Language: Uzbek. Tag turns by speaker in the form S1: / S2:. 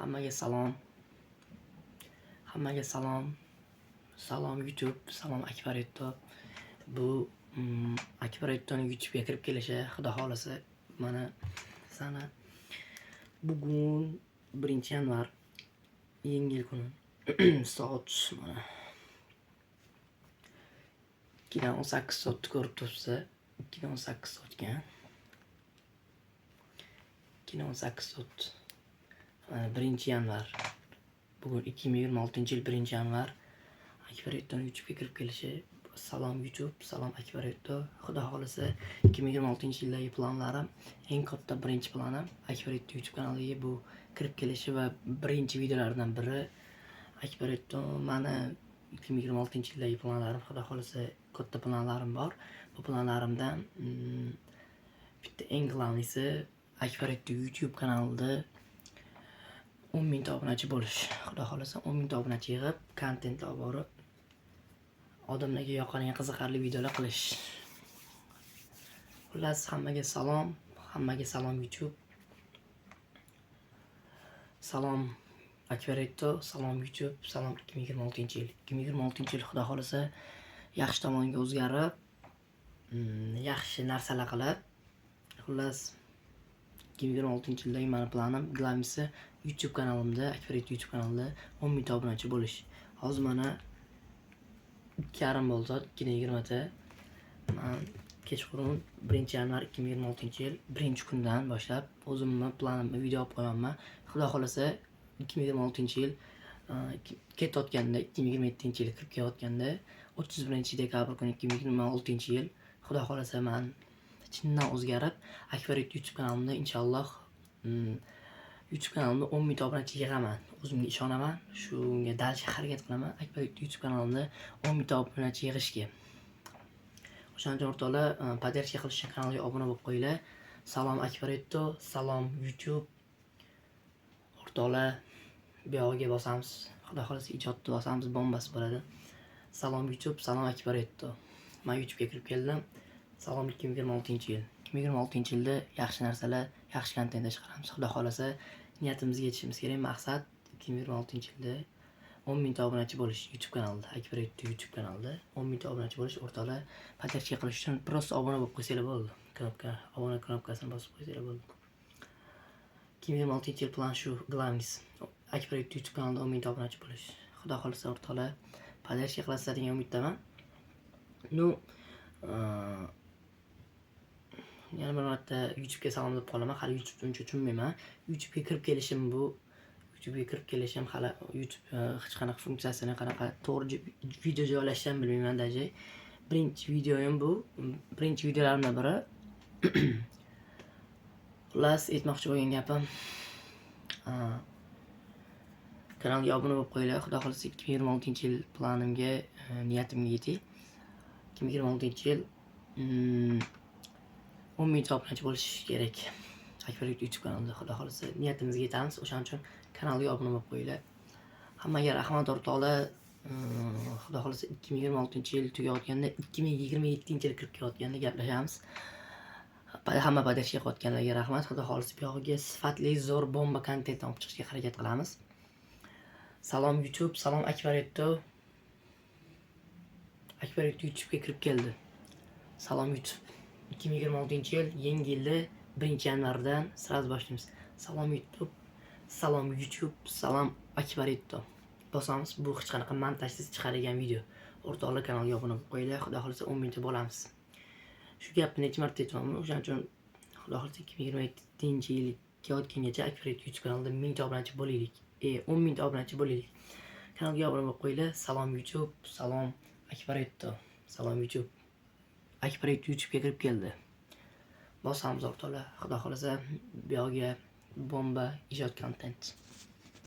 S1: Hammaga salom. Hammaga salom. Salom YouTube, salom Akbaretto. Bu Akbarettoning YouTube'ga kirib kelishi, Xudo xohlasa, mana sana bugun 1-yanvar, yangi yil kuni. Soat mana 2:18 soatni ko'rib turibsiz. 2:18 soatga. 2:18 soat. Mana 1-yanvar. Bugun 2026-yil 1-yanvar. Akbarettoning YouTube'ga kirib kelishi. Salom YouTube, salom Akbaretto. Xudo xohlasa, 2026-yildagi planlarim, eng katta birinchi planim Akbaretto YouTube kanaliga bu kirib kelishi va birinchi videolardan biri. Akbaretto, mani 2026-yildagi planlarim, Xudo xohlasa, katta planlarim bor. Bu planlarimdan bitta eng главный si Akbaretto YouTube kanalida 10 mingta obunachi bo'lish. Xudo xohlasa, 10 mingta obunachi yig'ib, kontent olib borib, odamlarga yoqadigan qiziqarli videolar qilish. Xullas, hammaga salom, hammaga salom YouTube. Salom Akbaretto, salom YouTube, salom 2026-yil. 2026-yil, Xudo xohlasa, yaxshi tomonga o'zgarib, yaxshi narsalar qilib, xullas, 2026-yildagi mani planim, главный si YouTube kanalimda, Akbaretto YouTube kanalida 10 mingta obunachi bo'lish. Hozir mana 2:30 bo'ldi, soat 2:20. Man kechqurun 1-yanvar 2026-yil birinchi kundan boshlab o'zimni planimni video olib qo'yapman. Xudo xohlasa, 2026-yil ketayotganda, 2027-yil kirib kelayotganda, 31-dekabr kuni 2026-yil, Xudo xohlasa, man chindan o'zgarib, Akbaretto YouTube kanalimda inshaalloh YouTube kanalimda 10 mingta obunachi yig'aman. O'zimga ishonaman. Shunga дальше harakat qilaman. Akbaretto YouTube kanalimda 10 mingta obunachi yig'ishga. O'shaning uchun, o'rtoqlar, поддержка qilish uchun kanalga obuna bo'lib qo'yinglar. Salom Akbaretto, salom YouTube. O'rtoqlar, bu yog'iga bosamiz. Xudo xohlasa, ijodni bosamiz, bombasi bo'ladi. Salom YouTube, salom Akbaretto. Men YouTube'ga kirib keldim. Salom 2026-yil. 2026-yilda yaxshi narsalar, yaxshi kontentlar chiqaramiz. Xudo xohlasa, niyatimizga yetishimiz kerak. Maqsad 2026-yilda 10 mingta obunachi bo'lish YouTube kanalida, Akbaretto YouTube kanalida 10 mingta obunachi bo'lish. O'rtoqlar, поддержка qilish uchun просто obuna bo'lib qo'ysanglar bo'ldi. Knopka, obuna knopkasini bosib qo'ysanglar bo'ldi. 2026-yil plan shu, главный si. Akbaretto YouTube kanalida 10 mingta obunachi bo'lish. Xudo xohlasa, o'rtoqlar, поддержка qilasizlar degan umiddaman. Ну, yana bir marta YouTube'ga salom deb qolaman. Hali YouTube'ni uncha tushunmayman. YouTube'ga kirib kelishim bu. YouTube'ga kirib kelishim, hali YouTube hech qanaqa funksiyasini, qanaqa to'g'ri video joylashni ham bilmayman даже. Birinchi videoyim bu. Birinchi videolarimdan biri. Xullas, aytmoqchi bo'lgan gapim, kanalga obuna bo'lib qo'yinglar. Xudo xohlasa, 2026-yil planimga, niyatimga yetay. 2026-yil 10 mingta obunachi bo'lish kerak. Akbaretto YouTube kanalida, Xudo xohlasa, niyatimizga yetamiz. O'shaning uchun kanalga obuna bo'lib qo'yinglar. Hammaga rahmat, o'rtoqlar. Xudo xohlasa, 2026-yil tugayotganda, 2027-yil kirib kelayotganda gaplashamiz. Hamma поддержка qilayotganlarga rahmat. Xudo xohlasa, bu yog'iga sifatli, zo'r bomba kontent olib chiqishga harakat qilamiz. Salom YouTube, salom Akbaretto. Akbaretto YouTube'ga kirib keldi. Salom YouTube. 2026-yil yangi yilda 1-yanvardan сразу boshlaymiz. Salom YouTube, salom YouTube, salom Akbaretto. Bosamiz. Bu hech qanaqa montajsiz chiqarilgan video. O'rtoqlar, kanalga obuna bo'lib qo'yinglar. Xudo xohlasa, 10 mingta bo'lamiz. Shu gapni necha marta aytyapman. O'shaning uchun, Xudo xohlasa, 2027-yil kelayotgangacha Akbaretto YouTube kanalida 1000 ta obunachi bo'laylik. 10 mingta obunachi bo'laylik. Kanalga obuna bo'lib qo'yinglar. Salom YouTube, salom Akbaretto. Salom YouTube. Akbaretto YouTube'ga kirib keldi. Bosamiz, o'rtoqlar. Xudo xohlasa, bu yog'iga bomba ijod kontent.